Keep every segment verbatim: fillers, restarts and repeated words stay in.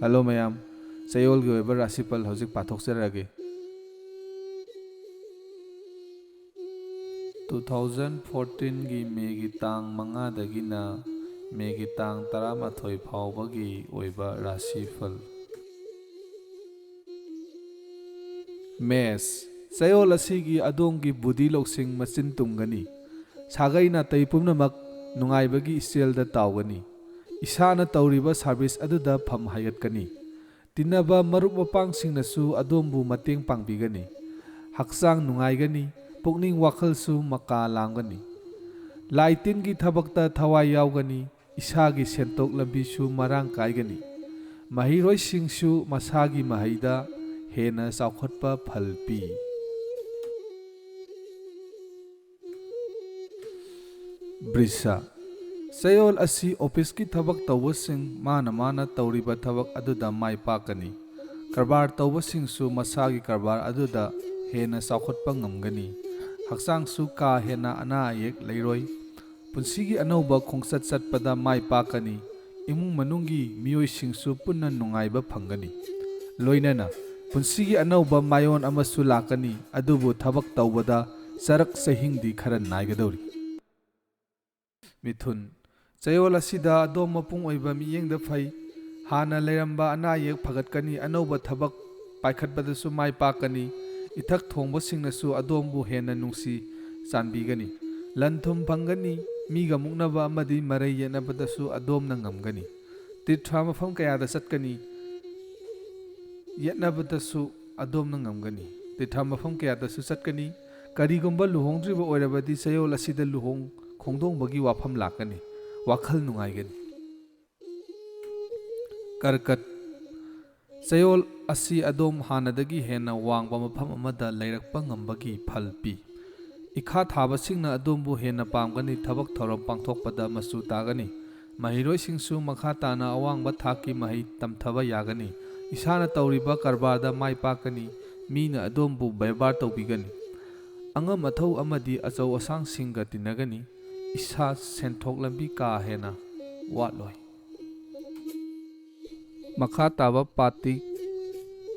Hello ꯃꯌꯥꯝ, ꯆꯌꯣꯜꯒꯤ ꯑꯣꯏꯕ ꯔꯥꯁꯤꯐꯜ ꯍꯧꯖꯤꯛ ꯄꯥꯊꯣꯛꯆꯔꯛꯑꯒꯦ꯫ ꯇꯨ ꯊꯥꯎꯖꯟ ꯐꯣꯔꯇꯤꯟꯒꯤ ꯃꯦꯒꯤ ꯇꯥꯡ ꯃꯉꯥꯗꯒꯤꯅ ꯃꯦꯒꯤ ꯇꯥꯡ ꯇꯔꯥꯃꯥꯊꯣꯏ ꯐꯥꯎꯕꯒꯤ ꯑꯣꯏꯕ ꯔꯥꯁꯤꯐꯜ꯫ ꯃꯦꯁ, ꯆꯌꯣꯜ ꯑꯁꯤꯒꯤ ꯑꯗꯣꯝꯒꯤ ꯕꯨꯙꯤ ꯂꯧꯁꯤꯡ ꯃꯆꯤꯟ ꯇꯨꯝꯒꯅꯤ꯫ ꯁꯥꯒꯩ ꯅꯥꯇꯩ ꯄꯨꯝꯅꯃꯛ ꯅꯨꯡꯉꯥꯏꯕꯒꯤ ꯏꯆꯦꯜꯗ ꯇꯥꯎꯒꯅꯤ꯫ ꯏꯁꯥꯅ ꯇꯧꯔꯤꯕ ꯁꯥꯔꯚꯤꯁ ꯑꯗꯨꯗ ꯐꯝ ꯍꯥꯏꯒꯠꯀꯅꯤ꯫ ꯇꯤꯟꯅꯕ ꯃꯔꯨꯞ ꯃꯄꯥꯡꯁꯤꯡꯅꯁꯨ ꯑꯗꯣꯝꯕꯨ ꯃꯇꯦꯡ ꯄꯥꯡꯕꯤꯒꯅꯤ꯫ ꯍꯛꯆꯥꯡ ꯅꯨꯡꯉꯥꯏꯒꯅꯤ, ꯄꯨꯛꯅꯤꯡ ꯋꯥꯈꯜꯁꯨ ꯃꯀꯥ ꯂꯥꯝꯒꯅꯤ꯫ ꯂꯥꯏ ꯇꯤꯟꯒꯤ ꯊꯕꯛꯇ ꯊꯋꯥꯏ ꯌꯥꯎꯒꯅꯤ, ꯏꯁꯥꯒꯤ ꯁꯦꯟꯊꯣꯛ ꯂꯝꯕꯤꯁꯨ ꯃꯔꯥꯡ ꯀꯥꯏꯒꯅꯤ꯫ ꯃꯍꯩꯔꯣꯏꯁꯤꯡꯁꯨ ꯃꯁꯥꯒꯤ ꯃꯍꯩꯗ ꯍꯦꯟꯅ ꯆꯥꯎꯈꯠꯄ ꯐꯜ ꯄꯤ꯫ ꯕ꯭ꯔꯤꯁ, ꯆꯌꯣꯜ ꯑꯁꯤ ꯑꯣꯐꯤꯁꯀꯤ ꯊꯕꯛ ꯇꯧꯕꯁꯤꯡ ꯃꯥꯅ ꯃꯥꯅ ꯇꯧꯔꯤꯕ ꯊꯕꯛ ꯑꯗꯨꯗ ꯃꯥꯏ ꯄꯥꯛꯀꯅꯤ꯫ ꯀꯔꯕꯥꯔ ꯇꯧꯕꯁꯤꯡꯁꯨ ꯃꯁꯥꯒꯤ ꯀꯔꯕꯥꯔ ꯑꯗꯨꯗ ꯍꯦꯟꯅ ꯆꯥꯎꯈꯠꯄ ꯉꯝꯒꯅꯤ꯫ ꯍꯛꯆꯥꯡꯁꯨ ꯀꯥ ꯍꯦꯟꯅ ꯑꯅꯥ ꯑꯌꯦꯛ ꯂꯩꯔꯣꯏ꯫ ꯄꯨꯟꯁꯤꯒꯤ ꯑꯅꯧꯕ ꯈꯣꯡꯆꯠ ꯆꯠꯄꯗ ꯃꯥꯏ ꯄꯥꯛꯀꯅꯤ꯫ ꯏꯃꯨꯡ ꯃꯅꯨꯡꯒꯤ ꯃꯤꯑꯣꯏꯁꯤꯡꯁꯨ ꯄꯨꯟꯅ ꯅꯨꯡꯉꯥꯏꯕ ꯐꯪꯒꯅꯤ꯫ ꯂꯣꯏꯅꯅ ꯄꯨꯟꯁꯤꯒꯤ ꯑꯅꯧꯕ ꯃꯥꯏꯑꯣꯟ ꯑꯃꯁꯨ ꯂꯥꯛꯀꯅꯤ, ꯑꯗꯨꯕꯨ ꯊꯕꯛ ꯇꯧꯕꯗ ꯆꯔꯛ ꯆꯍꯤꯡꯗꯤ ꯈꯔ ꯅꯥꯏꯒꯗꯧꯔꯤ꯫ ꯃꯤꯊꯨꯟ, ꯆꯌꯣꯜ ꯑꯁꯤꯗ ꯑꯗꯣꯝ ꯃꯄꯨꯡ ꯑꯣꯏꯕ ꯃꯤꯠꯌꯦꯡꯗ ꯐꯩ꯫ ꯍꯥꯟꯅ ꯂꯩꯔꯝꯕ ꯑꯅꯥ ꯑꯌꯦꯛ ꯐꯒꯠꯀꯅꯤ, ꯑꯅꯧꯕ ꯊꯕꯛ ꯄꯥꯏꯈꯠꯄꯗꯁꯨ ꯃꯥꯏ ꯄꯥꯛꯀꯅꯤ꯫ ꯏꯊꯛ ꯊꯣꯡꯕꯁꯤꯡꯅꯁꯨ ꯑꯗꯣꯝꯕꯨ ꯍꯦꯟꯅ ꯅꯨꯡꯁꯤ ꯆꯥꯟꯕꯤꯒꯅꯤ꯫ ꯂꯟ ꯊꯨꯝ ꯐꯪꯒꯅꯤ, ꯃꯤꯒ ꯃꯨꯛꯅꯕ ꯑꯃꯗꯤ ꯃꯔꯩ ꯌꯦꯠꯅꯕꯗꯁꯨ ꯑꯗꯣꯝꯅ ꯉꯝꯒꯅꯤ꯫ ꯇꯤꯔꯊ ꯃꯐꯝ ꯀꯌꯥꯗ ꯆꯠꯀꯅꯤ, ꯌꯦꯠꯅꯕꯗꯁꯨ ꯑꯗꯣꯝꯅ ꯉꯝꯒꯅꯤ꯫ ꯇꯤꯔꯊ ꯃꯐꯝ ꯀꯌꯥꯗꯁꯨ ꯆꯠꯀꯅꯤ꯫ ꯀꯔꯤꯒꯨꯝꯕ ꯂꯨꯍꯣꯡꯗ꯭ꯔꯤꯕ ꯑꯣꯏꯔꯕꯗꯤ ꯆꯌꯣꯜ ꯑꯁꯤꯗ ꯂꯨꯍꯣꯡ ꯈꯣꯡꯗꯣꯡꯕꯒꯤ ꯋꯥꯐꯝ ꯂꯥꯛꯀꯅꯤ꯫ ꯋꯥꯈꯜ ꯅꯨꯡꯉꯥꯏꯒꯅꯤ꯫ ꯀꯔꯀꯠ, ꯆꯌꯣꯜ ꯑꯁꯤ ꯑꯗꯣꯝ ꯍꯥꯟꯅꯗꯒꯤ ꯍꯦꯟꯅ ꯋꯥꯡꯕ ꯃꯐꯝ ꯑꯃꯗ ꯂꯩꯔꯛꯄ ꯉꯝꯕꯒꯤ ꯐꯜ ꯄꯤ꯫ ꯏꯈꯥ ꯊꯥꯕꯁꯤꯡꯅ ꯑꯗꯣꯝꯕꯨ ꯍꯦꯟꯅ ꯄꯥꯝꯒꯅꯤ, ꯊꯕꯛ ꯊꯧꯔꯝ ꯄꯥꯡꯊꯣꯛꯄꯗ ꯃꯆꯨ ꯇꯥꯒꯅꯤ꯫ ꯃꯍꯩꯔꯣꯏꯁꯤꯡꯁꯨ ꯃꯈꯥ ꯇꯥꯅ ꯑꯋꯥꯡꯕ ꯊꯥꯛꯀꯤ ꯃꯍꯩ ꯇꯝꯊꯕ ꯌꯥꯒꯅꯤ꯫ ꯏꯁꯥꯅ ꯇꯧꯔꯤꯕ ꯀꯔꯕꯥꯔꯗ ꯃꯥꯏ ꯄꯥꯛꯀꯅꯤ꯫ ꯃꯤꯅ ꯑꯗꯣꯝꯕꯨ ꯕꯦꯕꯥꯔ ꯇꯧꯕꯤꯒꯅꯤ꯫ ꯑꯉꯝ ꯑꯊꯧ ꯑꯃꯗꯤ ꯑꯆꯧ ꯑꯁꯥꯡꯁꯤꯡꯒ ꯇꯤꯟꯅꯒꯅꯤ꯫ ꯏꯁꯥ ꯁꯦꯟꯊꯣꯛ ꯂꯝꯕꯤ ꯀꯥ ꯍꯦꯟꯅ ꯋꯥꯠꯂꯣꯏ꯫ ꯃꯈꯥ ꯇꯥꯕ ꯄꯥꯔꯠꯇꯤ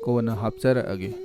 ꯀꯣꯟꯅ ꯍꯥꯞꯆꯔꯛꯑꯒꯦ꯫